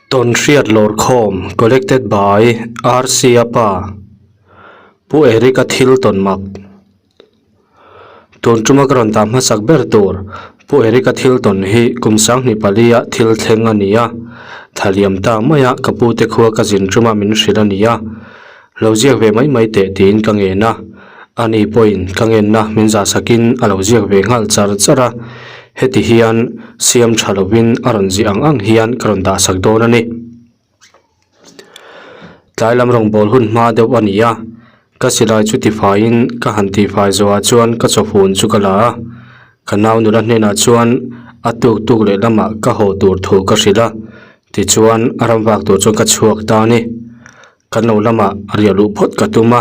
Tawnhriat Lawrkhawm Collected by RC Apa Pu Eric-a thil tawn mak Tun tuma ka rawn dah hmasak ber tur Pu Eric-a thil tawn hi kum sanghnih palia thil thleng a ni a, thla liam ta maia ka pute khua ka zin tuma min hrilh a ni a, lo ziak ve mai mai teh tiin ka ngen a, ani pawhin ka ngenna min zahsakin a lo ziak ve nghal char char a, heti hian siam tha lovin a rawn ziah ang ang hian ka rawn dahsak dawn a ni. Tlai lam rawngbâwl hun hma deuh a ni a, ka silai chu tifaiin ka han tifai zawhah chuan ka chawfun chu ka la a, ka nau nula hnenah chuan a tuk tuk leh lamah ka haw tur thu ka hrilh a, tichuan a ram vak tur chuan ka chhuak ta a ni. Kan lo lamah riah luh phawt ka tum a,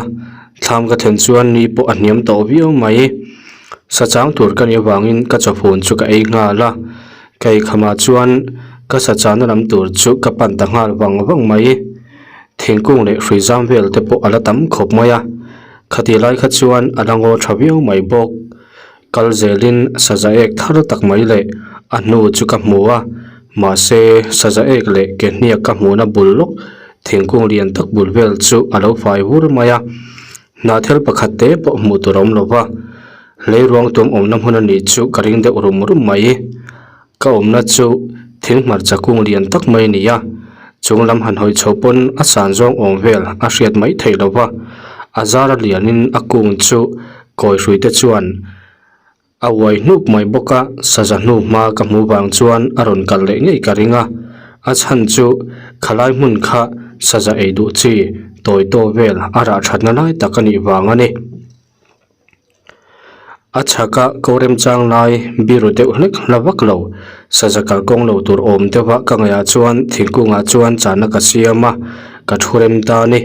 thlam ka thlen chuan ni pawh a hniam tawh viau mai. Sa chang tur ka nih avangin ka chawfun chu ka ei nghal a, ka ei khamah chuan ka sa chahna lam tur chu ka pan ta nghal vang vang mai. Thingkung leh hrui zam vel te pawh a la tam khawp mai a, khatih lai kha chuan a la ngaw tha viau mai bawk. Kal zelin saza ek thar tak mai leh a hnu chu ka hmu a, mahse saza ek leh ke hniak ka hmuhna bul lawk thingkung lian tak bul vel chu a lo fai vur mai a, hnahthel pakhat te pawh hmuh tur a awm lo va, leiruang tum awmna hmun a nih chu ka ring deuh rum rum mai. Ka awmna chu thing hmarcha kung lian tak mai a ni a, chung lam han hawi chho pawn a san zawng awm vel a hriat mai theih lo va, a zar a lianin a kung chu kawi hrui te chuan a uai hnup mai bawk a, saza hnu hma ka hmuh vang chuan a rawn kal leh ngei ka ring a, a chhan chu khalai hmun kha saza ei duh chi tawi taw vel a rah thatna lai tak a nih vang a ni. A chhaka ko remchang lai biru deuh hlek hla vak lo saza kalkawng lo tur awm deuh a ka ngaihah chuan thingkungah chuan chahna ka siam a ka thu rem ta a ni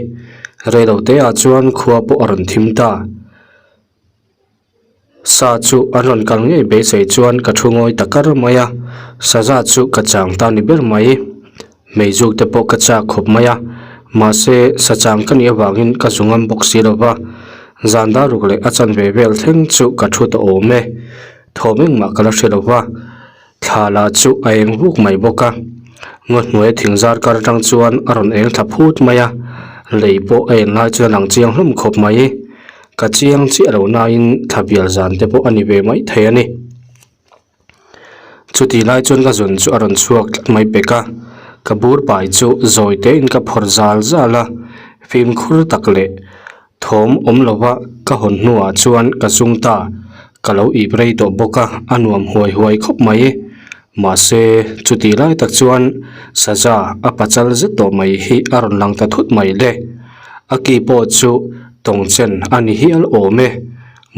reilo te ah chuan khua pawh a rawn thim ta sa chu an rawn kal ngei beisei chuan ka thu ngawi ta kar mai a saza chu ka chang ta ni ber mai. Meizuk te pawh ka chak khawp mai a, mahse sachang ka nih avangin ka zu ngam bawk si lo va, zan dar ruk leh a chanve vel thleng chu ka thu ta awm e, thawm engmah ka la hre lo va, thla lah chu a eng vuk mai bawk a, ngaw hnuai thing zar kar atang chuan a rawn eng thla phut mai a, lei pawh a en lai chuan a lang chiang hlawm khawp mai, ka chiang chiah lo nain thla bial zan te pawh a ni ve maithei a ni. Chutih lai chuan ka zun chu a rawn chhuak tlat mai pek a, ka bur pai chu zawi tein ka phawrh zal zal a, fimkhur tak leh thawm awm lova ka hawn hnuah chuan ka zung ta, ka lo ip rei tawh bawk a, a nuam huai huai khawp mai. Mahse, chutih lai tak chuan saza a pachal zet tawh mai hi a rawn lang ta thut mai le, a ki pawh chu tawng chen a ni hial awm e.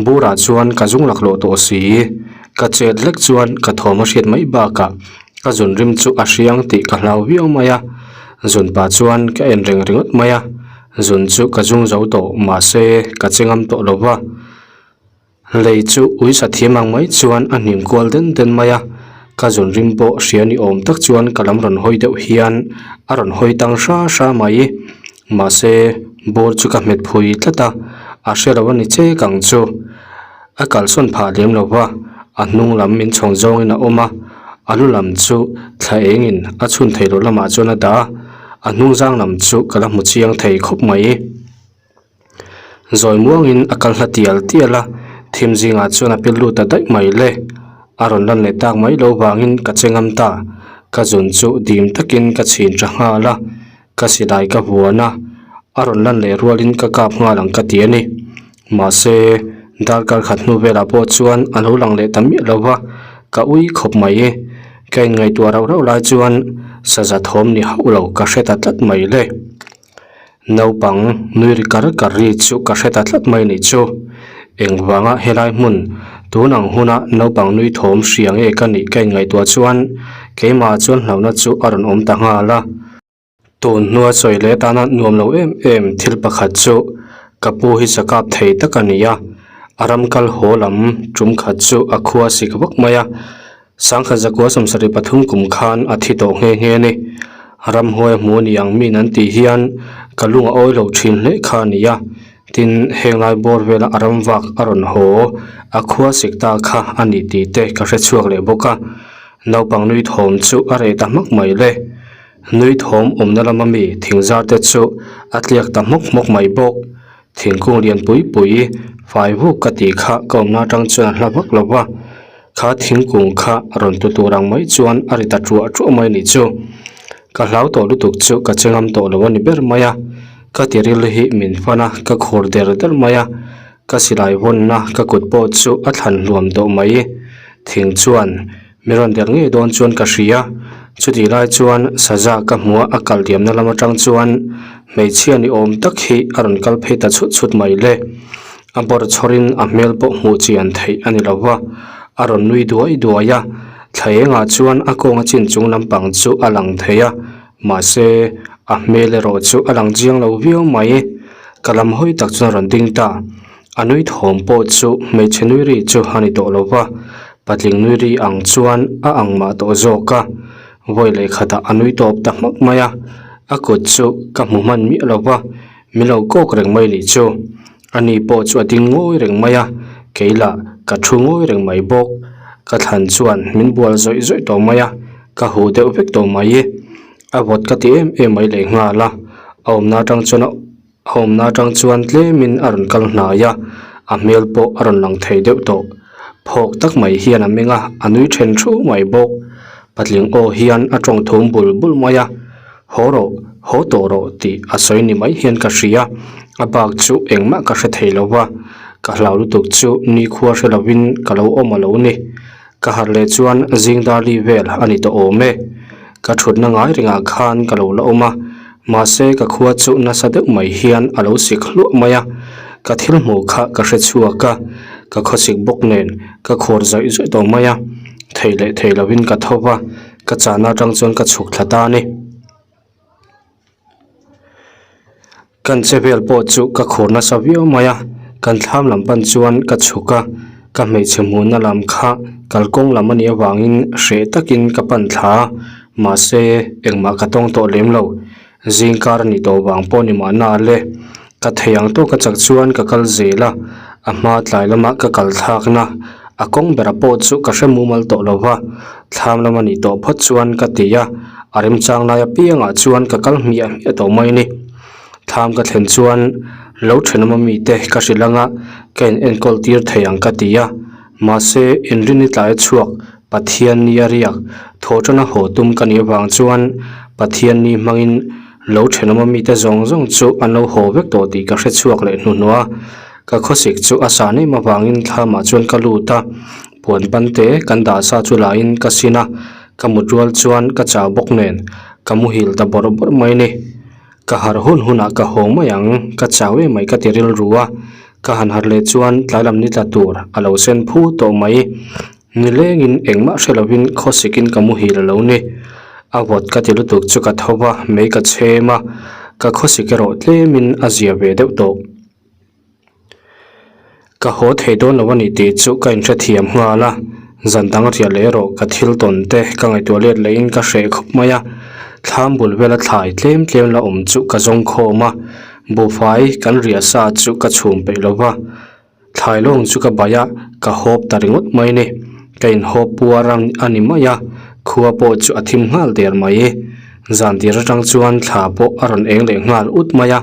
Burah chuan ka zung laklawh tawh si. Ka chet hlek chuan ka thawm a hriat mai bakah ka zun rim chu a hriang tih ka hlau viau mai a. Zun pah chuan ka en reng ringawt mai a. Zun chu ka zung zo tawh mahse ka che ngam tawh lo va. Lei chu uisa thiam ang mai chuan a hnim kual den den mai a. Ka zun rim pawh hria ni awm tak chuan ka lam rawn hawi deuh hian a rawn hawi tang hra hra mai. Mahse bur chu ka hmet phui tlat a, a hre lo a ni chek ang chu. A kalsawn phah lem lo va, a hnung lam min chhawn zawngin a awm a, a lu lam chu thla engin a chhun thei lo lamah chuan a dah a, a hnung zang lam chu ka la hmu chiang thei khawp mai. Zawi muangin a kal hla tial tial a, thim zingah chuan a pil lut ta daih mai le. A rawn lan leh tak mai lo vangin ka che ngam ta, ka zun chu dim takin ka chhin tha nghal a, Ka silai ka vuan a, a rawn lan leh rualin ka kap nghal ang ka ti a ni. Mahse, darkar khat hnu velah pawh chuan a lo lang leh ta miah lo va, ka ui khawp mai e. Ka inngaihtuah rauh rauh lai chuan saza thawm ni hauh lo ka hre ta tlat mai le. Naupang nui ri kar kar ri chu ka hre ta tlat mai nih chu. Engvanga helai hmun tun ang huna naupang nui thawm hria nge ka nih ka inngaihtuah chuan keimah chuan hlauhna chu a rawn awm ta nghal a. Tun hnua sawi leh tana nuam lo em em thil pakhat chu ka pu hi sakap thei tak a ni a, a ram kal haw lam tum khat chu a khua sik vak mai a, sangkhat zakua sawmsarih pathum kum khan a thi tawh nghe nghe a ni. Ramhuai a hmu a ni ang min an tih hian ka lung a awi lo thin hle kha a ni a, tin heng lai bawr vela a ram vak a rawn haw a khua sik ta kha a ni tih te ka hre chhuak leh bawk a, naupang nui thawm chu a reh ta hmak mai le. Nui thawm awmna lama mi thing zar te chu a tliak ta hmawk hmawk mai bawk. Thingkung lian pui pui fai vuk ka tih kha ka awmna atang chuan a hla vak lo va, kha thingkung kha rawn tlu tur ang mai chuan a ri ta ṭuah ṭuah mai a nih chu. Ka hlau tawh lutuk chu ka che ngam tawh lo a ni ber mai a, ka tiril hi min fan a, ka khur der der mai a, ka silai vawnna ka kut pawh chu a thlan hluam tawh mai. Thing chuan mi rawn der ngei dawn chuan ka hria, chutih lai chuan saza ka hmu a, a kal diamna lam atang chuan hmeichhia ni awm tak hi a rawn kal phei ta chhut chhut mai le. A bawr chhawrin a hmel pawh hmuh chian theih a ni lo va, a rawn nui duai duai a, thla engah chuan a kawnga chin chung lampang chu a lang thei a, mahse a hmel erawh chu a lang chiang lo viau mai. Ka lam hawi tak chuan a rawn ding ta, a nui thawm pawh chu hmeichhe nui ri chu a ni tawh lo va, patling nui ri ang chuan a ang mah tawh zawk a, vawi leh khatah a nui tawp ta hmak mai a, a kut chu ka hmu hman miah lo va, min lo kawk reng mai nih chu. Ani pawh chu a ding ngawi reng mai a, kei lah ka thu ngawi reng mai bawk. Ka thlan chuan min bual zawih zawih tawh mai a, ka huh deuh vek tawh mai. A vawt ka ti em em mai leh nghal a, a awmna atang chuan a awmna atang chuan tlemin a rawn kal hnai a, a hmel pawh a rawn lang thei deuh tawh. Phawk tak mai hian a meng a, a nui then thu mai bawk. Patling aw hian a tawng thum bul bul mai a. Haw rawh, haw tawh rawh tih a sawi ni mai hian ka hria, a bak chu engmah ka hre thei lo va, ka hlau lutuk chu nikhua hre lovin ka lo awm a lo ni. Ka harh leh chuan zing darli vel a ni tawh awm e. Ka thutna ngai rengah khan ka lo la awm a, mahse ka khua chu nasa deuh mai hian a lo sik hluah mai a, ka thil hmuh kha ka hre chhuak a, ka khawsik bawk nen ka khur zawih zawih tawh mai a, thei leh thei lovin ka tho va. Ka chahna atang chuan ka chhuk thla ta a ni. Kan che vel pawh chu ka khur nasa viau mai a, kan thlam lam pan chuan ka chhuk a, ka hmeichhe hmuhna lam kha kalkawng lam a nih avangin hreh takin ka pan thla a, mahse engmah ka tawng tawh lem lo. Zingkar a nih tawh vang pawh ni mahna le. Ka thei ang tawk a chak chuan ka kal zel a, a hma tlai lama ka kal thlakna a kawng bera pawh chu ka hre mumal tawh lo va, thlam lama nih tawh phawt chuan ka ti a, a remchang lai apiangah chuan ka kal hmiah hmiah tawh mai a ni. Thlam ka thlen chuan lo thenawm a mite ka hrilh anga ka in enkawl tir thei ang ka ti a, mahse inrini tlai a chhuak Pathian ni a riak thaw tana haw tum ka nih avang chuan Pathian ni hmangin lo thenawm a mite zawng zawng chu an lo haw vek tawh tih ka hre chhuak leh hnuhnawh a. Ka khawsik chu a san em avangin thlamah chuan ka lut a, puan pante kan dah sa chu lahin ka sin a, ka mut rual chuan ka chau bawk nen ka muhil ta bawrh bawrh mai a ni. Ka harh hun hunah ka haw mai ang, ka chau em mai ka ti rilru a, ka han harh leh chuan tlai lam ni tla tur a lo sen phu tawh mai. Nilengin engmah hre lovin khawsikin ka muhil a lo ni. A vawt ka ti lutuk chu ka tho va, mei ka chhem a, ka khawsik erawh tlemin a zia ve deuh tawh. Ka haw thei dawn lo a ni tih chu ka inhrethiam nghal a, zan dang riah leh erawh ka thil tawn te ka ngaihtuah let lehin ka hreh khawp mai a, thlam bul vela thlai tlem tlem la awm chu ka zawng khawm a, buhfai kan riah sa chu ka chhum peih lo va. Thlai lawng chu ka baih a, ka hawp ta ringawt mai ni. Ka inhawp puar a ni mai a, khua pawh chu a thim nghal der mai. Zan tir atang chuan thla pawh a rawn eng leh nghal ut mai a,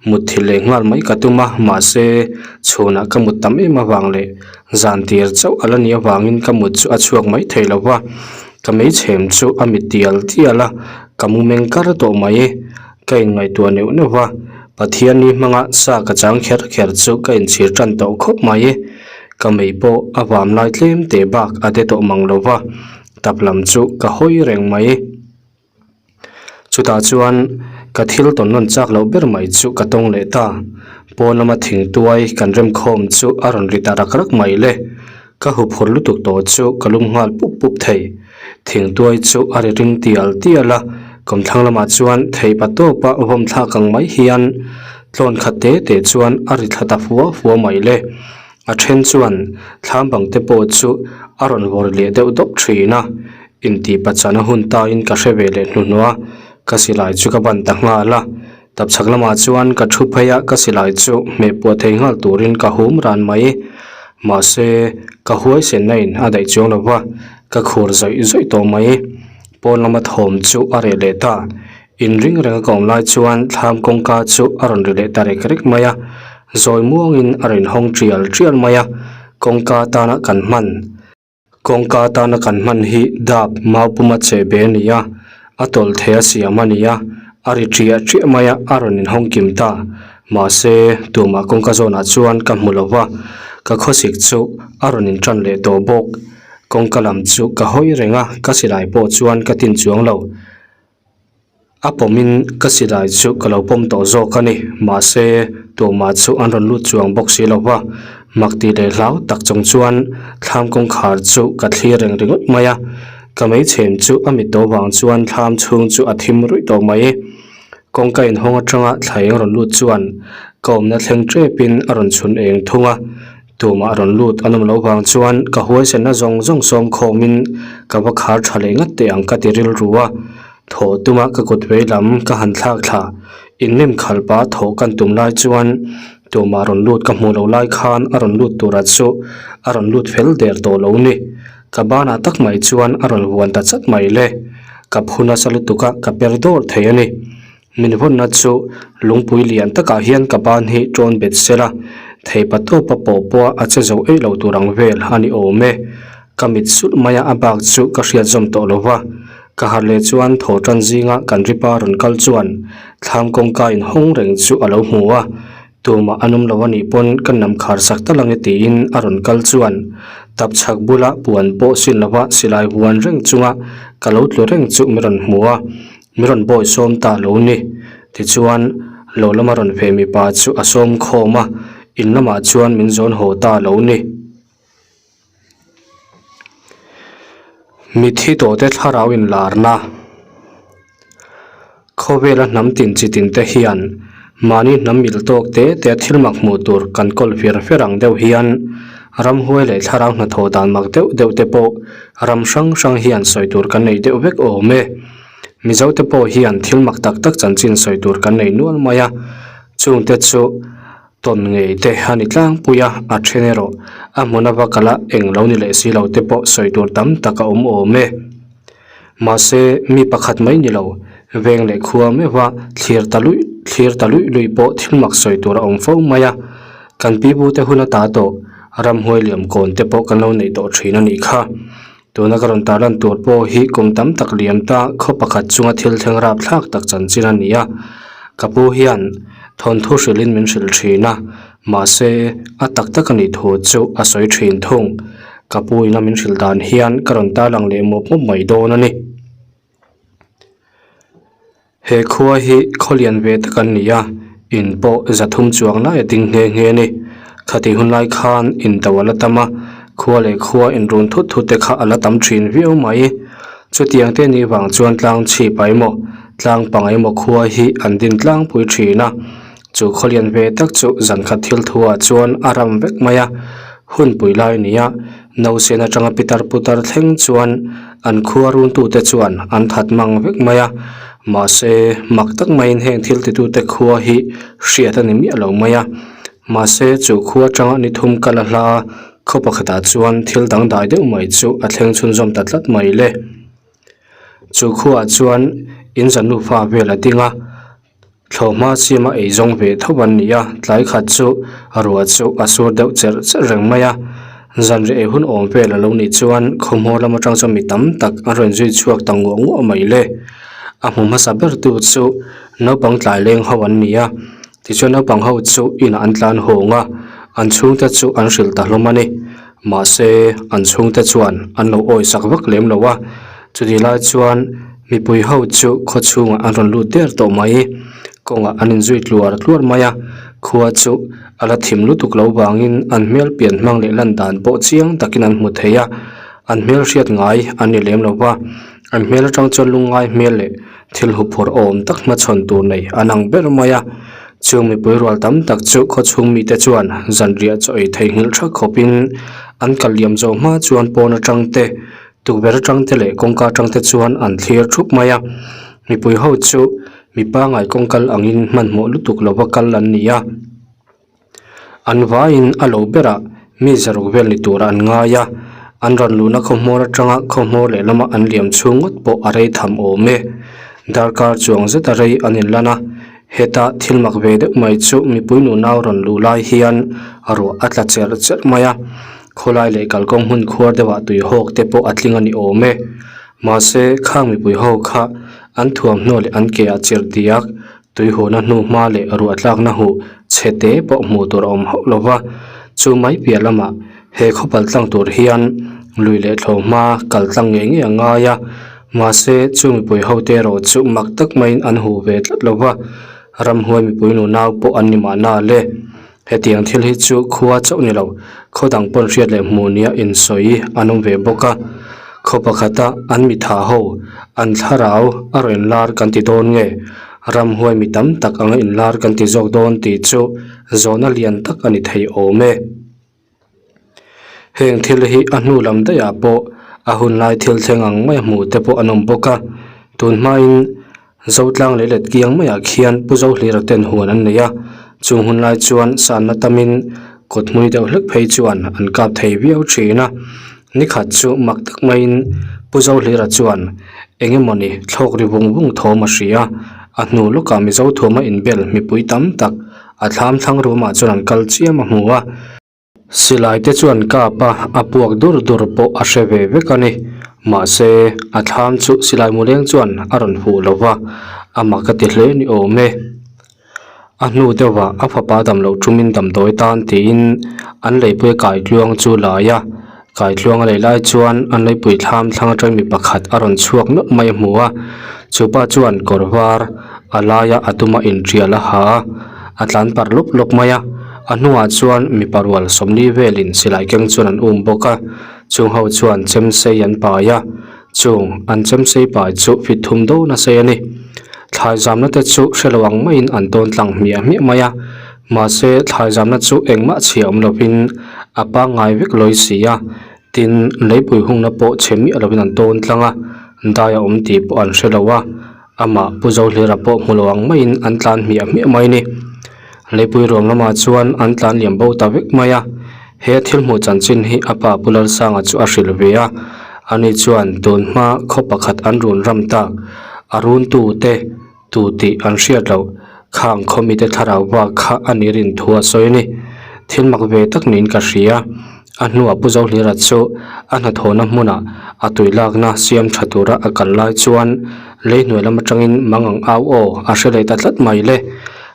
mutthilh leh nghal mai ka tum a, mahse chhunah ka mut tam em avang leh zan tir chauh a la nih avangin ka mut chu a chhuak mai thei lo va, ka meichhem chu a mit tial tial a, ka mu meng kar tawh mai. Ka inngaihtuah neuh neuh va, Pathianni hmanga sa ka chang kher kher chu ka inchhir tan tawh khawp mai. Ka mei pawh a vam lai tlem teh bak a de tawh mang lo va, tap lam chu ka hawi reng mai. Chutah chuan ka thil tawn nawn chak loh ber mai chu ka tawng leh ta. Pawn lama thingtuai kan remkhawm chu a rawn ri ta rak rak mai le. Ka huphur lutuk tawh chu ka lum nghal pup pup thei. Thingtuai chu a ri ring tial tial a, kawmthlang lamah chuan thei pa tawpa vawm thlak ang mai hian tlawn khat te te chuan a ri thla ta fua fua mai le. A then chuan thlam bang te pawh chu a rawn vawr leh deuh dawp thin a, intih pachana hun tain ka hre ve leh hnuhnawh a, ka silai chu ka ban ta nghal a. Tapchhak lamah chuan ka thu phei a, ka silai chu hmeh puah thei nghal turin ka hum ran mai. Mahse, ka huaisenna in a daih chuang lo va, ka khur zawih zawih tawh mai. Pawn lama thawm chu a reh leh ta. Inring renga ka awm lai chuan thlam kawngka chu a rawn ri leh ta rek rek mai a, zawi muangin a rawn hawng tial tial mai a, kawngka tana kan hman. Kawngka tana kan hman hi dap mau puma cheh be a ni a, a tawlh thei a siam a ni a, a ri tiah tiah mai a, a rawn inhawng kim ta. Mahse, tumah kawngka zawnah chuan ka hmu lo va, ka khawsik chu a rawn intan leh tawh bawk. Kawngka lam chu ka hawi reng a, ka silai pawh chuan ka tin chuang lo. A pawmin ka silai chu ka lo pawm tawh zawk a ni. Mahse, tumah chu an rawn lut chuang bawk si lo va. Mak tih leh hlau tak chung chuan thlam kawngkhar chu ka thlir reng ringawt mai a. Ka meichhem chu a mit tawh vang chuan thlam chhung chu a thim ruih tawh mai. Kawngka inhawng atanga thla eng rawn lut chuan ka awmna thleng tepin a rawn chhun eng thung a. Tumah rawn lut an awm loh vang chuan ka huaisenna zawng zawng sawm khawmin ka va khar tha leh ngat teh ang ka ti rilru a. Thawh tuma ka kut vei lam ka han thlak thla. Innem khalpa thawh kan tum lai chuan tumah rawn lut ka hmuh loh lai khan a rawn lut tura chu a rawn lut fel der tawh lo ni. Ka banah tak mai chuan a rawn vuan ta chat mai le. Ka phu nasa lutuk a ka per dawr thei a ni. Min vawnna chu lungpui lian takah hian ka ban hi tawn bet sel a, theipa tawpa pawh pawha a che zo eih lo tur ang vel a ni awm e. Ka mit sulh mai a, a bak chu ka hriat zawm tawh lo va. Ka harh leh chuan thaw tan zinga kan ripa rawn kal chuan thlam kawngka inhawng reng chu a lo hmu a, tumah an awm lo a nih pawn ka nam khar sak ta lang e tiin a rawn kal chuan tapchhak bula puan pawh sin lova silai huan reng chunga ka lo tlu reng chu min rawn hmu a. Mi rawn bawi sawm ta lo ni. Tichuan, lo lama rawn ve mipa chu a sawm khawm a, in lamah chuan min zawn haw ta lo ni. Mithi tawhte thlarau inlarna Khawvela hnam tin chi tin te hian mahni hnam mil tawk te te thil mak hmuh tur kan kawl fer fer ang deuh hian ramhuai leh thlarau hnathawh dan mak deuh deuh te pawh ram hrang hrang hian sawi tur kan nei deuh vek awm e. Mizo te pawh hian thil mak tak tak chanchin sawi tur kan nei nual mai a, chungte chu tawn ngei te a ni tlangpui a, a then erawh a hmun ava kala eng lo ni leh si lo te pawh sawi tur tam tak a awm awm e. Mahse mi pakhat mai ni lo, veng leh khua meuha thlir ta luih thlir ta luih luih pawh thil mak sawi tur a awm fo mai a, kan pi bu te hun ata tawh ramhuai liam kawn te pawh kan lo neih tawh thin a nih kha. Tuna ka rawn tarlan tur pawh hi kum tam tak liam ta khaw pakhat chunga thil thleng rap thlak tak chanchin a ni a. Ka pu hian thawnthu hrilhin min hrilh thin a, mahse a tak tak a nih thu chu a sawi thin thung. Ka pu ina min hrilh dan hian ka rawn tarlang leh mawp mawp mai dawn a ni. He khua hi khaw lian ve tak an ni a, in pawh za thum chuang lai a ding nghe nghe a ni. Khatih hun lai khan in do a la tam a, khua leh khua inrun thut thut te kha a la tam thin viau mai. Chutiang te nih vang chuan tlang chhip a emaw, tlang pang emaw khua hi an din tlangpui thin a. Chu khaw lian ve tak chu zan khat thil thu ah chuan a ram vek mai a, hunpui lai a ni a, Nausen atanga pitar putar thleng chuan an khua runtute chuan an that mang vek mai a, mahse mak tak maiin heng thil titute khua hi hriat a ni miah lo mai a. Mahse chu khua atanga ni thum kal a hla khaw pakhatah chuan thil dangdai deuh mai chu a thleng chhunzawm ta tlat mai le. Chu khuaah chuan in za nufa vel a ding a. Thlawhhma siama ei zawng ve tho an ni a, tlai khat chu ruah chu a sur deuh cherh cherh reng mai a. Zanriah ei hun awm vel a lo nih chuan khawhmawr lam atang chuan mi tam tak an rawn zui chhuak ta nguah nguah mai le. A hmu hmasa ber tu chu naupang tlai leng ho an ni a, tichuan naupang ho chu inah an tlan hawng a, an chhungte chu an hrilh ta hlawm a ni. Mahse an chhungte chuan an lo awisak vak lem lo a, chutih lai chuan. Mipui ho chu khaw chhungah an rawn lut der tawh mai. Kawngah an inzui tluar tluar mai a, khua chu a la thim lutuk lo vangin an hmel pian hmang leh lan dan pawh chiang takin an hmu thei a, an hmel hriat ngai an ni lem lo va, an hmel atang chuan lungngai hmel leh thil huphurh awm tak hmachhawn tur nei an ang ber mai a. Chung mipui rual tam tak chu khaw chhung mite chuan zanriah chaw ei theihnghilh tha khawpin an kal liam zawh hma chuan pawn atang te Tukverh atang te leh kawngka atang te chuan an thlir thup mai a, mipui ho chu mi pangai kawngkal angin hmanhmawh lutuk lova kal an ni a, an vaiin a lo berah mi zaruk vel ni turah an ngai a, an rawn luhna khawhmawr atanga khawhmawr leh lama an liam chhung ngawt pawh a rei tham awm e. Darkar chuang zeta rei an inlan a, heta thil mak ve deuh mai chu mipui nunau rawn luh lai hian ruah a tla cherh cherh mai a, khawlai leh kalkawng hmun khuar deuhah tui hawk te pawh a tling a ni awm e. Mahse, khang mipui ho kha an thuamhnaw leh an ke ah cherh diak, tui hawhna hnu hma leh ruah tlakna huh chhe te pawh hmuh tur a awm hauh lo va, chu mai piah lamah he khaw pal tlang tur hian lui leh thlawh hma kal tlang ngei ngei a ngai a. Mahse, chu mipui hote erawh chu mak tak maiin an huh ve tlat lo va, ramhuai mipui nunau pawh an ni mahna le. Hetiang thil hi chu khua chauh ni lo, khaw dang pawn hriat leh hmuh nia insawi an awm ve bawk a. Khaw pakhata an mitha ho, an thlarau a rawn inlar kan ti dawn nge, ramhuai mi tam tak anga inlar kan ti zawk dawn tih chu zawhna lian tak a ni thei awm e. Heng thil hi a hnu lam daih ah pawh a hun lai thil thleng ang mai a hmuh te pawh an awm bawk a tun hmain Zotlang leh let kiang maiah khian Pu Zohlira ten huan an nei a chung hun lai chuan sanna tamin kawt hmui deuh hlek phei chuan an kap thei viau thin a nikhat chu mak tak maiin Pu Zohlira chuan eng emawni thlawk ri vung vung thawm a hria a hnu lawkah Mizo thuama inbel mipui tam tak A thlam thlang ruamah chuan an kal chiam a hmu a. Silai te chuan kap a, a puak dur dur pawh a hre ve vek a ni. Mahse, a thlam chu silai muleng chuan a rawn huh lo va, a mak a ti hle ni awm e. A hnu deuhah a fapa dam loh thumin damdawi tan tiin an leipui kaitluang chu lai a. Kaitluang a lei lai chuan an leipui thlam thlang atang mi pakhat a rawn chhuak nawlh mai a hmu a, chupa chuan kawr var a laia a tuma intial a ha a, a tlan par lawp lawp mai a, a hnungah chuan mipa rual sawmli velin silai keng chuan an um bawk a, chung ho chuan chemsei an pai a, chung an chemsei pai chu fit thum dawn a sei a ni. Thlai zamna te chu hrelo ang maiin an tawn tlang hmiah hmiah mai a. Mahse, thlai zamna chu engmah chhia awm lovin a pangngai vek lawi si a, tin, leipui hungna pawh chhe miah lovin an tawn tlang a, dai a awm tih pawh an hre lo a, amah Pu Zohlira pawh hmu lo ang maiin an tlan hmiah hmiah mai ni. Leipui ruam lamah chuan an tlan liam bo ta vek mai a, he thil hmuh chanchin hi a pa Pu Lalsanga chu a hrilh ve a, ani chuan tun hma khaw pakhat an run ram tak, a runtute, Tu tih an hriat loh, khang khawmite thlarau bak kha a ni rin thu a sawi a ni. Thil mak ve tak niin ka hria. A hnuah Pu Zohlira chu a hnathawhna hmunah a tui lakna siam tha tura a kal lai chuan lei hnuai lam atangin mang ang au aw a hre leh ta tlat mai le.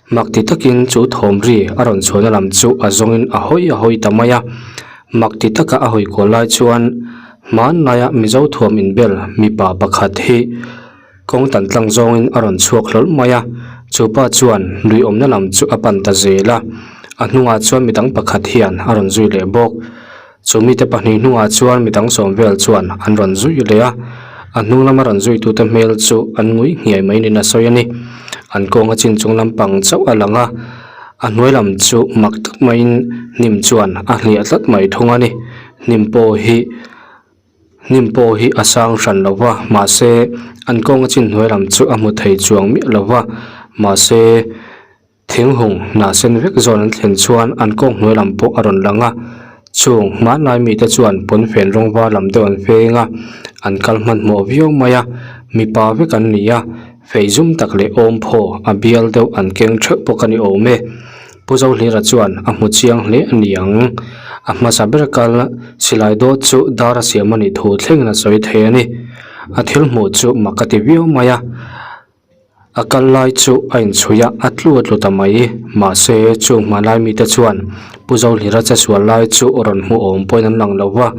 Mak ti takin chu thawm ri a rawn chhuahna lam chu a zawngin a hawi a hawi ta mai a. Mak ti taka a hawi kual lai chuan hmanlaia Mizo thuam inbel mipa pakhat hi Kawng tan tlang zawngin a rawn chhuak hlawl mai a, chu pa chuan lui awmna lam chu a pan ta zel a, a hnungah chuan midang pakhat hian a rawn zui leh bawk. Chu mite pahnih hnungah chuan midang sawm vel chuan an rawn zui leh a, a hnung lama rawn zuitute hmel chu an ngui nghiai mai niin a sawi a ni. An kawnga chin chung lampang chauh a lang a, a hnuai lam chu mak tak maiin hnim chuan a hliah tlat mai thung a ni. Hnim pawh hi. Hnim pawh hi a sang hran lo va, mahse an kawnga chin hnuai lam chu a hmu thei chuang miah lo va, mahse thing hung hnah sen vek zawn an thlen chuan an kawng hnuai lam pawh a rawn lang a, chung hmanlai mite chuan pawnfen rawng var lam deuh an feng a, an kal hmanhmawh viau mai a, mipa vek an ni a, fei zum tak leh awmphaw a bial deuh an keng theuh bawk a ni awm e. Pu Zohlira chuan a hmu chiang hle a ni ang. A hmasa ber kal silai dawt chu dar a siam a nih thu thlengin a sawi thei a ni. A thil hmuh chu mak a ti viau mai a. A kal lai chu a inchhui a, a tlu a tlu ta mai. Mahse, chung hmanlai mite chuan Pu Zohlira che sual lai chu rawn hmu awm pawhin an lang lo va,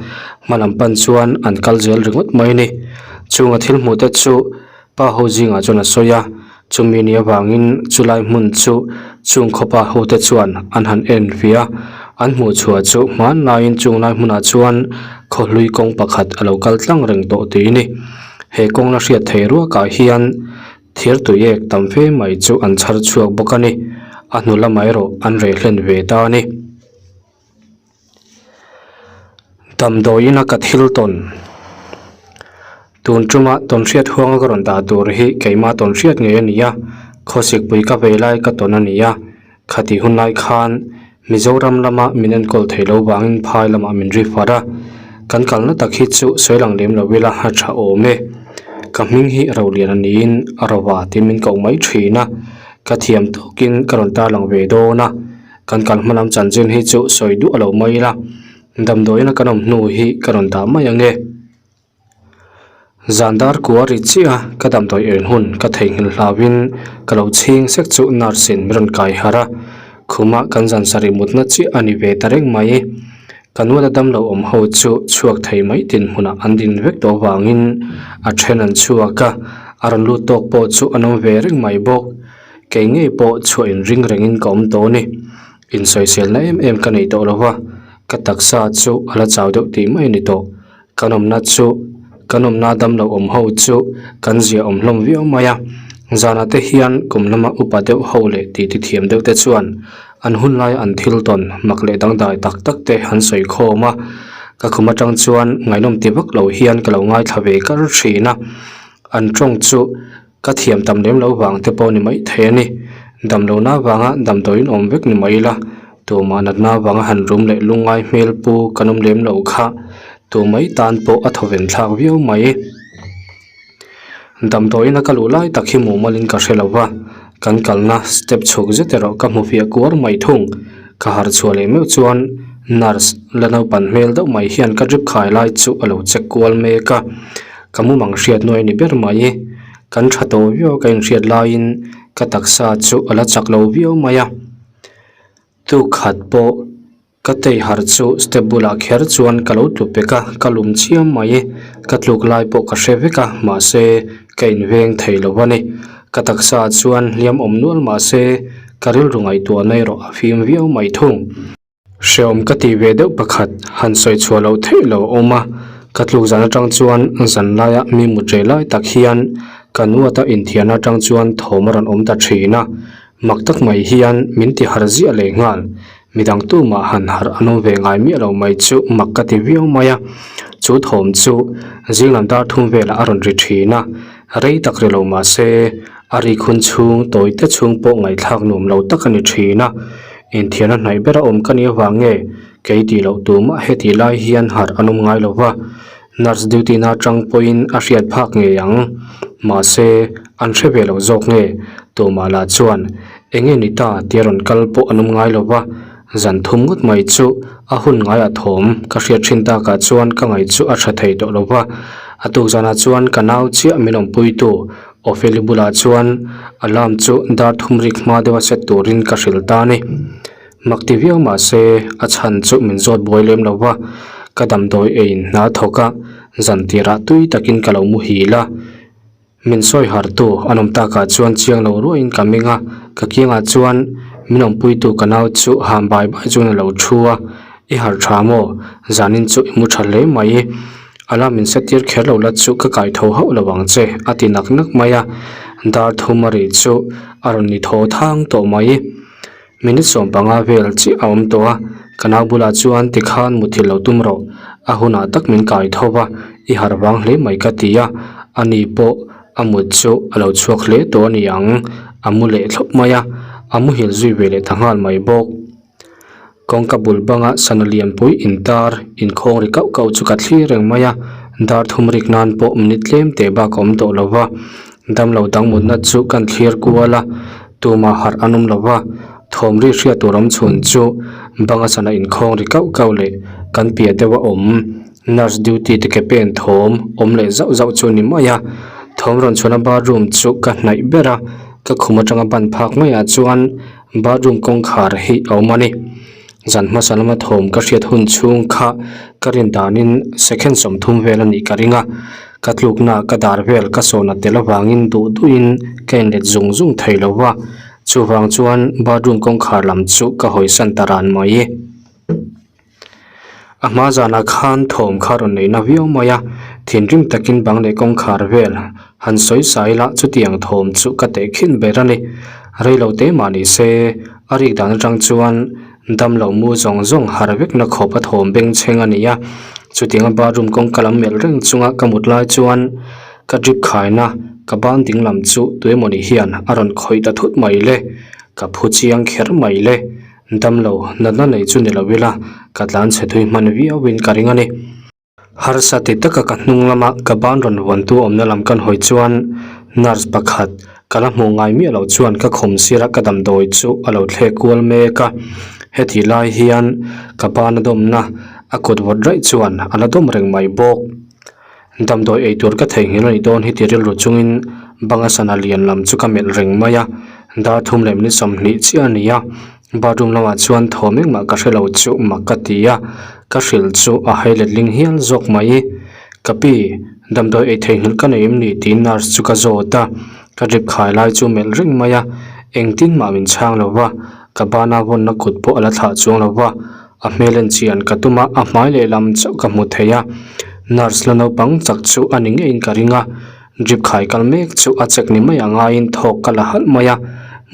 hma lam pan chuan an kal zel ringawt mai a ni. Chung a thil hmuh te chu pa ho zingah chuan a sawi a. Chumi ni avangin chulai hmun chu chung khawpa hote chuan an han en ve a, an hmuh chhuah chu hmanlaiin chunglai hmunah chuan khawhlui kawng pakhat a lo kal tlang reng tawh tih a ni. He kawng la hriat thei ruakah hian thir tuiek tam fe mai chu an chhar chhuak bawk a ni. A hnu lamah erawh an reh hlen ve ta a ni. Damdawiin a ka thil tawn tun tuma tawn hriat huanga ka rawn dah tur hi keimah tawn hriat ngei a ni a khawsikpui ka vei lai ka tawn a ni a khatih hun lai khan Mizoram lama min enkawl thei lo vangin phai lamah min ri far a kan kalna tak hi chu sawi lang lem lo ila a tha awm e. Ka hming hi Roliana niin Rova tih min koh mai thin a, ka thiam tawkin ka rawn tarlang ve dawn a, kan kal hma lam chanchin hi chu sawi duah lo mai ila, damdawiina kan awm hnu hi ka rawn dah mai ang e. Zan dar kua ri chiah a, ka damdawi en hun ka theihnghilh hlauhin ka lo chhing sek chu nurse in min rawn kai harh a, khuma kan zan sarih mutna chiah a ni ve ta reng mai. Ka nuala damlo awm ho chu chhuak thei mai tin hmunah an din vek tawh avangin a then an chhuak a, a rawn lut tawk pawh chu an awm ve reng mai bawk. Kei ngei pawh chhuah inring rengin ka awm tawh a ni. Insawiselna em em ka nei tawh lo va, ka taksa chu a la chau deuh tih mai a ni tawh. Kan awmna chu kan awmna damlo awm ho chu kan zia awm hlawm viau mai a, zanah te hian kum lama upa deuh ho leh titi thiam deuh te chuan an hun laia an thil tawn mak leh dangdai tak tak te an sawi khawm a, ka khum atang chuan ngaihnawm ti vak lo hian ka lo ngaithla ve kar thin a, an tawng chu. Ka thiam tam lem lo vang te pawh ni mai thei a ni. Damlohna vanga damdawiin awm vek ni mai ila, tumah natna vanga han rum leh lungngai hmel pu kan awm lem lo kha tu mai tan pawh a thawven thlak viau mai. Damdawiin a ka luh lai tak hi mumalin ka hre lo va, kan kalna step chhuk zet erawh ka hmu fiah kuar mai thung. Ka harh chhuah leh meuh chuan nurse la naupan hmel deuh mai hian ka drip khai lai chu a lo check kual mek a. Ka mumang hriat nuai ni ber mai. Kan tha tawh viau a ka inhriat laiin ka taksa chu a la chak lo viau mai a. Tukhat pawh ka tei harh chu step bulah kher chuan ka lo tlu pek a, ka lum chiam mai. Ka tluk lai pawh ka hre vek a, mahse ka inveng thei lo a ni. Ka taksa chuan hliam awm nual mahse ka rilru ngaihtuahna erawh a fim viau mai thung. Hreawm ka tih ve deuh pakhat han sawi chhuah loh theih lo a awm a, ka tluk zan atang chuan zan laia mi mut reh lai tak hian ka nuata inthiarna atang chuan thawm a rawn awm ta thin a, mak tak mai hian min ti harh ziah leh nghal. Midang tumah han harh an awm ve ngai miah lo mai chu mak ka ti viau mai a, chu thawm chu zing lam dar thum velah a rawn ri thin a, rei tak ri lo mah se a rik hun chhung tawi te chhung pawh ngaihthlak nuam lo tak a ni thin a. Inthiarna hnaih bera awm ka nih avang nge kei tih loh tumah heti lai hian harh an awm ngai lo va, nurse duty na atang pawhin a hriat phak ngei ang. Mahse, an hre ve lo zawk nge tumah lah chuan eng nge ni ta tia rawn kal pawh an awm ngai lo va, zan thum ngawt mai chu a hun ngaiah thawm ka hriat thin takah chuan ka ngaih chu a tha thei tawh lo va, a tuk zanah chuan ka nau chiah min awmpuitu Opheli bulah chuan alarm chu dar thum rik hma deuha set turin ka hrilh ta a ni. Mak ti viau mah se a chhan chu min zawt buai lem lo va, ka damdawi eiin hna thawk a, zan tirah tui takin ka lo muhil a. Min sawi hartu an awm takah chuan chiang lo ruaiin ka meng a, ka kiangah chuan min awmpuitu ka nau chu ham bai bai chuan a lo thu a, I harh tha maw? Zanin chu i mu tha hle mai. Alarm min set tir kher lo la chu ka kai tho hauh lo ang che a ti nak nak mai a, dar thum a ri chu a rawn ni thaw thang tawh mai. Minute 15 vel chiah a awm tawh a, ka nau bulah chuan tikhan muthilh lo tum rawh, a hunah tak min kai tho va, i harh vang hle mai ka ti a, ani pawh a mut chu a lo chhuak hle tawh a ni ang, a mu leh thlawp mai a, a muhil zui ve leh ta nghal mai bawk. Kawngka bul banga sana lianpui intar inkhawng ri kauh kauh chu ka thlir reng mai a, dar thum rik nan pawh minute tlem teh bak a awm tawh lo va, damlo dang mutna chu kan thlir kual a, tumah harh an awm lo va, thawm ri hriat tur awm chhun chu banga sana inkhawng ri kauh kauh leh kan piah deuh a awm nurse duty te ke pen thawm awm leh zauh zauh chu a ni mai a, thawm rawn chhuahna bathroom chu ka hnaih ber a, ka khum atanga ban phak maiah chuan. Bathroom kawngkhar hi a awm a ni. Zan hmasa lama thawm ka hriat hun chhung kha ka rin danin second 30 vel a nih ka ring a. Ka tlukna ka dar vel ka sawhna tel avangin duh duhin ka inlet zung zung thei lo va. Chuvang chuan bathroom kawngkhar lam chu ka hawisan ta ran mai. A hma zanah khan thawm kha rawn neih na viau mai a, thinrim takin bang leh kawngkhar vel han sawi sai ila chutiang thawm chu ka teh khin ber a ni. Reilo te mah ni se, a rik dan atang chuan damlo mu zawng zawng har vek na khawp a thawm bengchheng a ni a. Chutianga bathroom kawngka lam melh reng chunga ka mut lai chuan ka drip khaina ka ban ding lam chu tuemawni hian a rawn khawih ta thut mai le, ka phu chiang kher mai le. Damlo, natna nei chu ni lo ila, ka tlan chhe thui hman viauin ka ring a ni. Harsa ti taka ka hnung lama ka ban rawn vuantu awmna lam kan hawi chuan nurse pakhat ka la hmuh ngai miah loh chuan ka khum sira ka damdawi chu a lo thlek kual mek a. Heti lai hian ka ban a dawmna a kut vawt raih chuan a la dawm reng mai bawk. Damdawi ei tur ka theihnghilh a nih dawn hi ti rilru chungin banga sana lian lam chu ka melh reng mai a, dar thum leh minute 20 chiah a ni a. Bathroom lamah chuan thawm engmah ka hre lo chu mak ka ti a, ka hrilh chu a hai letling hial zawk mai. Ka pi, damdawi ei theihnghilh ka nei em ni tiin nurse chu ka zawt a, ka drip khai lai chu melh reng mai a, engtin mah min chhang lo va, ka bana vawnna kut pawh a la thlah chuang lo va, a hmel en chian ka tum a, a hmai lehlam chauh ka hmu thei a, nurse la naupang chak chu a ni ngeiin ka ring a. Drip khai kal mek chu a chek ni mai a ngaiin thawk ka la halh mai a,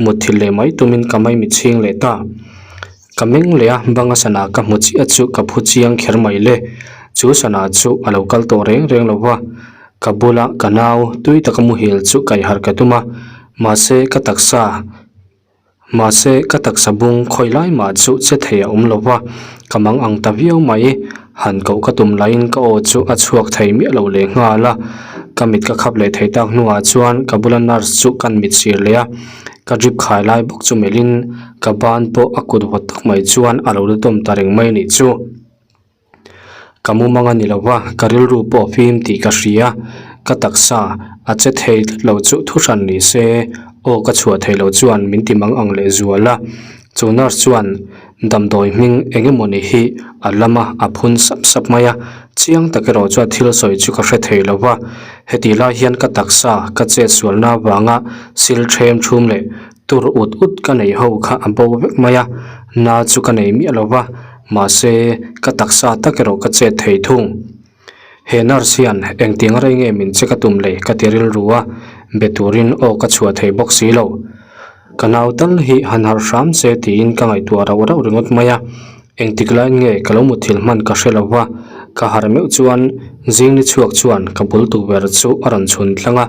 mutthilh leh mai tumin ka maimi chhing leh ta. Ka meng leh a, banga sana ka hmu chiah chu ka phu chiang kher mai le. Chu sana chu a lo kal tawh reng reng lo va, ka bula ka nau tui taka muhil chu kaihharh ka tum a, mahse ka taksa. Mahse, ka taksa bung khawi lai mah chu che thei a awm lo va, ka mang ang ta viau mai. Han koh ka tum laiin ka aw chu a chhuak thei miah lo leh nghal a. Ka mit ka khap leh thei tak hnuah chuan ka bula nurse chu kan mit sir leh a, ka drip khai lai bawk chu melhin ka ban pawh a kut vawt tak mai chuan a lo la tawm ta reng mai a nih chu. Ka mumang a ni lo va, ka rilru pawh a fim tih ka hria. Ka taksa a che thei tlat lo chu thu hran ni se, aw ka chhuah thei lo chuan min ti mang ang leh zual a. Chu nurse chuan damdawi hming eng emaw ni hi a lam a, a phun sap sap mai a. Chiang tak erawh chuan thil sawi chu ka hre thei lo va. Hetih lai hian ka taksa ka chet sualna avanga sil ṭhem ṭhum leh Tur ut ut ka nei ho kha a bo vek mai a, na chu ka nei miah lo va, mahse ka taksa tak erawh ka chet thei thung. He nurse hian engtiang rei nge min che ka tum le ka ti rilru a, be turin aw ka chhuah thei bawk si lo. Ka nau tal hi han harh hram se tiin ka ngaihtuah rauh rauh ringawt mai a. Engtik laiin nge ka lo muthilh hman ka hre lo va, ka harh meuh chuan zing ni chhuak chuan ka bul tukverh chu a rawn chhun tlang a,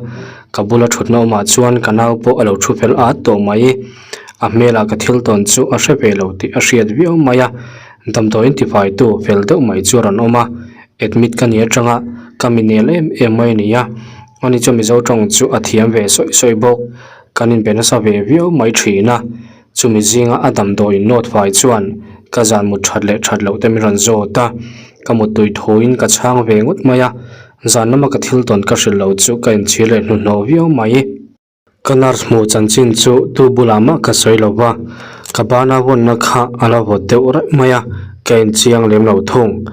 ka bula thutna awmah chuan ka nau pawh a lo thu fel at tawh mai. A hmelah ka thil tawn chu a hre ve lo tih a hriat viau mai a, damdawiin tifaitu fel deuh mai chu a rawn awm a, admit ka ni atanga ka mi nel em em mai a ni a, ani chu Mizo tawng chu a thiam ve sawi sawi bawk, kan inbe nasa ve viau mai thin a. Chumi zinga a damdawiin nawt fai chuan ka zan mut that leh that loh te min rawn zawt a, ka muttui thuin ka chhang ve ngawt mai a, zan lama ka thil tawn ka hrilh lo chu ka inchhir leh hnuhnawh viau mai. Ka nurse hmuh chanchin chu tu bulah mah ka sawi lo va, ka bana vawnna kha a la vawt deuh raih mai a, ka inchiang lem lo thung.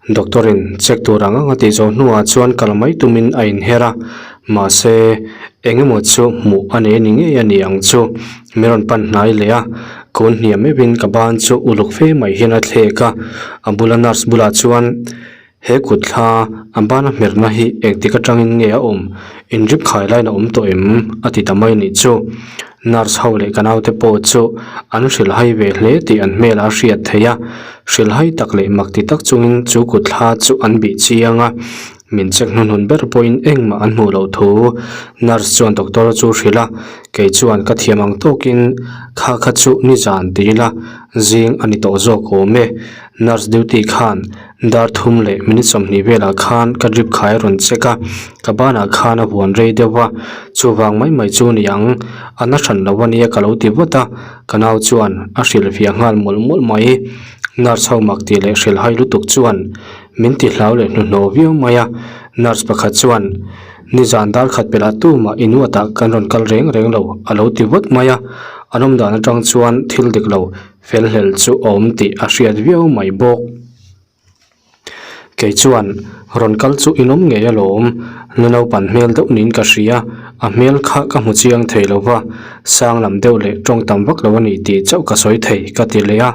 Doctor in check tur ang ang a tih zawh hnuah chuan kal mai tumin a inher a, mahse eng emaw chu hmuh a nei a ni ngei a ni ang chu. Min rawn pan hnai leh a, kun hniam meuhin ka ban chu uluk fe mai hian a thlek a, a bula nurse bulah chuan he kut thla a bana hmerna hi engtik atangin nge a awm, inrip khai laiin a awm tawh em? a ti ta mai a nih chu. Nurse ho leh ka naute pawh chu an hrilhhai ve hle tih an hmelah a hriat theih a, hrilhhai tak leh mak ti tak chungin chu kut thla chu an bih chiang a, min check hnuhnun ber pawhin engmah an hmuh loh thu nurse chuan doctor chu hrilh a, kei chuan ka thiam ang tawkin kha kha chu nizan ti ila zing a ni tawh zawk awm e, nurse duty khan Dar thum leh minute 20 velah khan ka drip khai a rawn check a, ka banah khan a vuan rei deuh va, chuvang mai mai chu ni ang, a na hran lo ania ka lo ti vat a, ka nau chuan a hrilhfiah nghal mawlh mawlh mai. Nurse ho mak tih leh hrilhhai lutuk chuan min ti hlau leh hnuhnawh viau mai a, nurse pakhat chuan nizan dar khat pelh ah tumah i nuatah kan rawn kal reng reng lo a lo ti vat mai a, an awm dan atang chuan thil dik lo fel hlel chu a awm tih a hriat viau mai bawk. Kei chuan rawn kal chu in awm ngei alawm, na naupan hmel deuh niin ka hria, a hmel kha ka hmu chiang thei lo va, sang lam deuh leh tawng tam vak lo a ni tih chauh ka sawi thei ka ti leh a,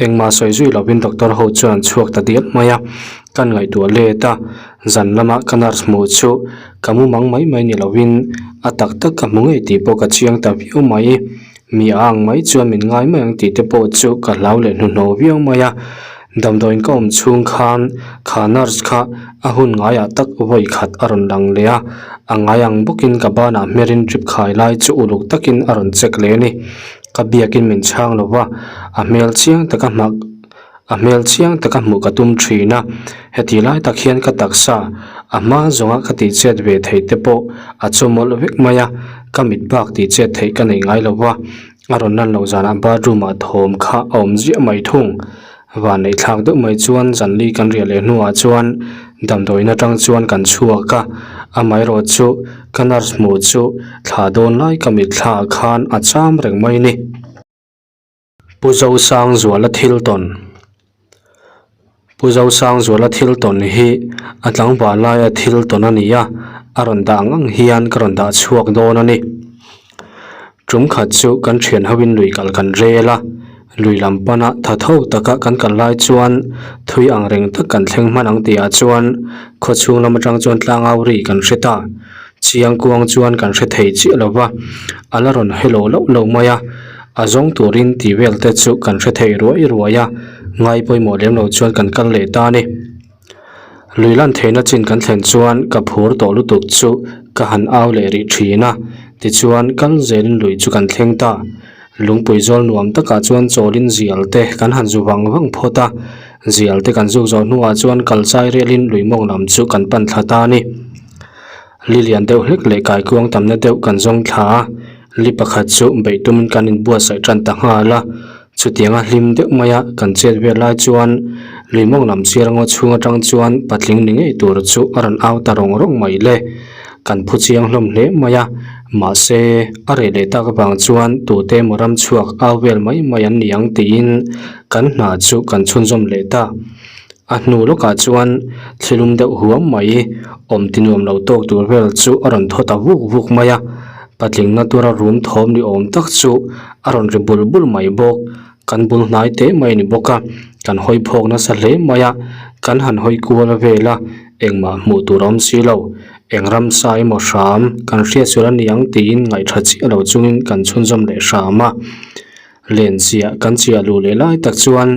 engmah sawi zui lovin doctor ho chuan an chhuak ta dial mai a, kan ngaihtuah let a, zan lama ka nurse hmuh chu ka mu mang mai mai ni lovin a tak tak ka hmu ngei tih pawh ka chiang ta viau mai. Mi a ang mai chuan min ngai mai ang tih te pawh chu ka hlau leh hnuhnawh viau mai a, damdawiin ka awm chhung khan kha nurse kha a hun ngaiah tak vawi khat a rawn lang leh a, a ngai ang bawkin ka banah hmerin drip khai lai chu uluk takin a rawn check leh a ni. Ka biakin min chhang lo va, a hmel chiang taka hmak. A hmel chiang taka hmuh ka tum thin a, heti lai tak hian ka taksa a hma zawnga ka tih chet ve theih te pawh a chawmawlh vek mai a, ka mit bak tih chet theih ka nei ngai lo va, a rawn lan loh zanah bathroom ah thawm kha a awm ziah mai thung. Van neih thlak deuh mai chuan zanli kan riah leh hnuah chuan damdawiin atang chuan kan chhuak a, amaherawh chu ka nurse hmuh chu thla dawn lai ka mitthla ah khan a cham reng mai a ni. Pu Zosangzuala thil tawn Pu Zosangzuala thil tawn hi a tlangval laia thil tawn a ni a, a rawn dah ang ang hian ka rawn dah chhuak dawn a ni. Tum khat chu kan thian hoin lui kal kan rel a, lui lam pana tha tho taka kan kal lai chuan thui ang reng tak kan thleng hman ang tihah chuan khawchhung lam atang chuan tlangau ri kan hre ta. Chiang kuang chuan kan hre thei chiah lo va, a la rawn hello loh loh mai a, a zawng turin tih vel te chu kan hre thei ruai ruai a, ngai pawimawh lem lo chuan kan kal leh ta a ni. Lui lan theihna chin kan thlen chuan ka phur tawh lutuk chu ka han au leh rih thin a, tichuan kal zelin lui chu kan thleng ta. Lungpui zawl nuam takah chuan chawlin zial te kan han zu vang vang phawt a, zial te kan zuk zawh hnuah chuan kal chai rialin lui mawng lam chu kan pan thla ta a ni. Li lian deuh hlek leh kaikuang tamna deuh kan zawng thla a, li pakhat chu beih tumin kan inbuatsaih tan ta nghal a, chutianga hlim deuh maia kan chet vel lai chuan lui mawng lam sir ngaw chhung atang chuan patling ni ngei tur chu a rawn au ta rawng rawng mai le. Kan phu chiang hlawm hle mai a, mahse a reh leh tak avang chuan tute emaw ram chhuak au vel mai mai an ni ang tiin kan hna chu kan chhunzawm leh ta. A hnu lawkah chuan thlilum deuh huam mai awm ti nuam lo tawk tur vel chu a rawn thaw ta vuk vuk mai a, patling na tura rum thawm ni awm tak chu a rawn ri bul bul mai bawk. Kan bul hnai teh mai a ni bawk a, kan hawi phawk nasa hle mai a, kan han hawi kual vel a, engmah hmuh tur a awm si lo. Eng ramsa emaw hram kan hriat sual a ni ang tiin ngaihṭha chiah lo chungin kan chhunzawm leh hram a. Len chiah kan chiah luh leh lai tak chuan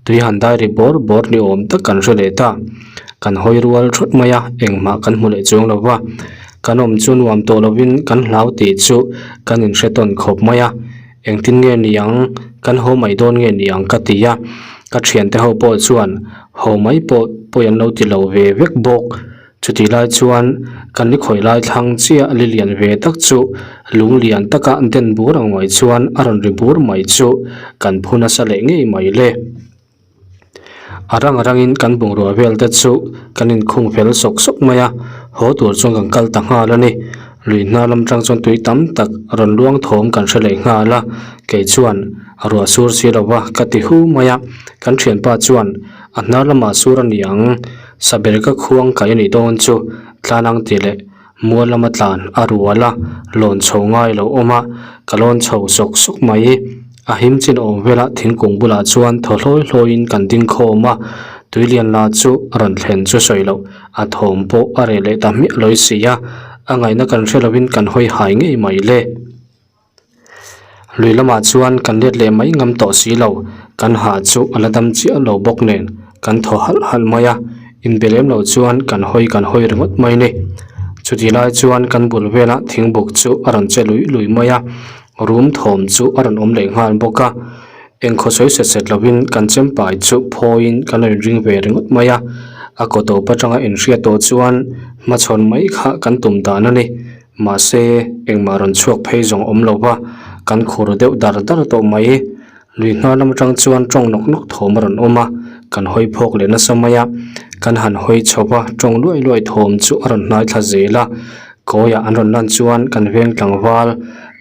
tui han dai ri bawr bawr ni awm tak kan hre leh ta. Kan hawi rual thawt mai a, engmah kan hmu leh chuang lo va. Kan awm chu nuam tawh lovin kan hlau tih chu kan inhre tawn khawp mai a. Engtin nge ni ang, kan haw mai dawn nge ni ang ka ti a. Ka thiante ho pawh chuan haw mai pawh pawi an lo ti lo ve vek bawk. Chutih lai chuan kan ni khawi lai thlang chiah li lian ve tak chu lung lian taka den bur ang mai chuan a rawn ri bur mai chu kan phu nasa leh ngei mai le. A rang rangin kan bungrua vel te chu kan inkhung fel sawk sawk mai a, haw tur chuan kan kal ta nghal a ni. Lui hnar lam tang chuan tui tam tak rawn luang thawm kan hre leh nghal a, kei chuan ruah sur si lo va ka ti hu mai a, kan thianpa chuan a hnar lamah sur a ni ang. Saber ka khuang kai a nih dawn chu tlan ang tih leh mual lama tlan a rual a, lawn chho ngai lo awm a, ka lawn chho sawk sawk mai. A him chin awm velah thingkung bulah chuan thaw hlawi hlawiin kan ding khawm a, tuilian la chu a rawn thlen chu sawi loh, a thawm pawh a reh leh ta hmiah lawi si a, a ngaihna kan hre lovin kan hawi hai ngei mai le. Lui lamah chuan kan let leh mai ngam tawh si lo, kan ha chu a la dam chiah lo bawk nen kan thaw halh halh mai a, inbe lem lo chuan kan hawi kan hawi ringawt mai a ni. Chutih lai chuan kan bul velah thingbuk chu a rawn che lui lui mai a, rum thawm chu a rawn awm leh nghal bawk a, engkhaw sawi set set lovin kan chempai chu phawiin kan lo inring ve ringawt mai a, a kaw tawp atanga inhriat tawh chuan hmachhawn mai kha kan tum dan a ni. Mahse, engmah rawn chhuak phei zawng awm lo va, kan khur deuh dar dar tawh mai. Lui hnar lam atang chuan tawng nawk nawk thawm a rawn awm a, kan hawi phawk leh nasa mai a. Kan han hawi chho va, tawng luai luai thawm chu a rawn hnai thla zel a. Kawiah an rawn lan chuan kan veng tlangval,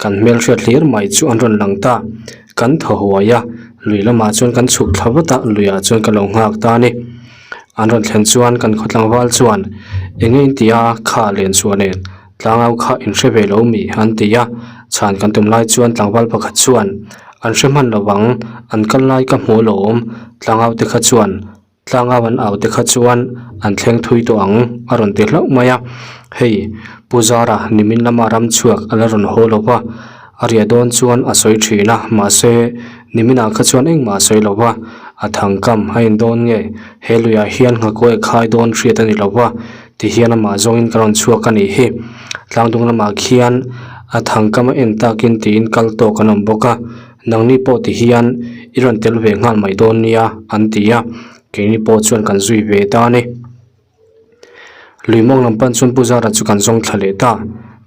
kan hmelhriat hlir mai chu an rawn lang ta. Kan thaw huai a, lui lamah chuan kan chhuk thla vat a, luiah chuan ka lo nghak ta a ni. An rawn thlen chuan kan khaw tlangval chuan, Eng nge in ti a, kha len chhuah nen tlangau kha in hre ve lo mi? an ti a. Chhan kan tum lai chuan tlangval pakhat chuan, An hre hman lo vang, an kal lai ka hmu alawm, tlangau te kha chuan, tlangau an au te kha chuan an thleng thui tawh ang, a rawn ti hlauh mai a. Hei, Pu Zara nimin lama ram chhuak a la rawn haw lo va, A riah dawn chuan a sawi thin a, mahse niminah kha chuan engmah a sawi lo va, a thangkam a in dawn nge, he luiah hian nghakuai khai dawn hriat a ni lo va, ti hian amah zawngin ka rawn chhuak a nih hi. Tlangdung lamah khian a thangkam a en takin tiin kal tawk an awm bawk a. Nangni pawh ti hian i rawn tel ve nghal mai dawn nia an ti a, keini pawh chuan kan zui ve ta a ni. Lui mawng lam pan chuan Pu Zara chu kan zawng thla leh ta.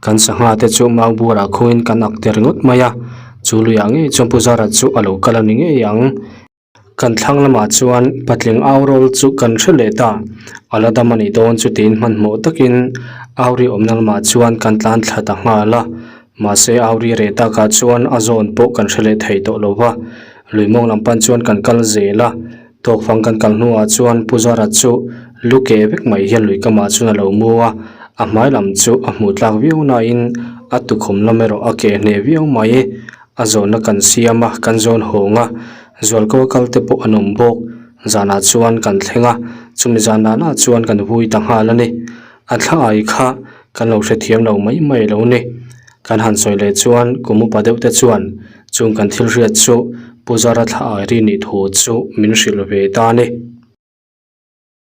Kan sangha te chu mau buarah khungin kan ak ta ringawt mai a, chu luiah ngei chuan Pu Zara chu a lo kal a ni ngei ang. Kan thlang lamah chuan patling au rawl chu kan hre leh ta, a la dam a nih dawn chu tiin hmanhmawh takin Auri awmna lamah chuan kan tlan thla ta nghal a. Mahse Auri reh takah chuan a zawn pawh kan hre leh thei tawh lo va, lui mawng lam pan chuan kan kal zel a. Tawkfang kan kal hnuah chuan Pu Zara chu lu ke vek mai hian lui kamah chuan a lo mu a, a hmai lam chu a hmuh tlak viau nain a tukhum lam erawh a keh hneh viau mai. A zawnna kan siam a, kan zawn hawng a, zualko a kal te pawh an awm bawk. Zanah chuan kan thleng a, chumi zan danah chuan kan vui ta nghal a ni. A thla ai kha kan lo hrethiam lo mai mai lo ni. Kan han sawi leh chuan kum upa deuh te chuan chung kan thil hriat chu Pu Zara thla ai ri nih thu chu min hrilh ve ta a ni.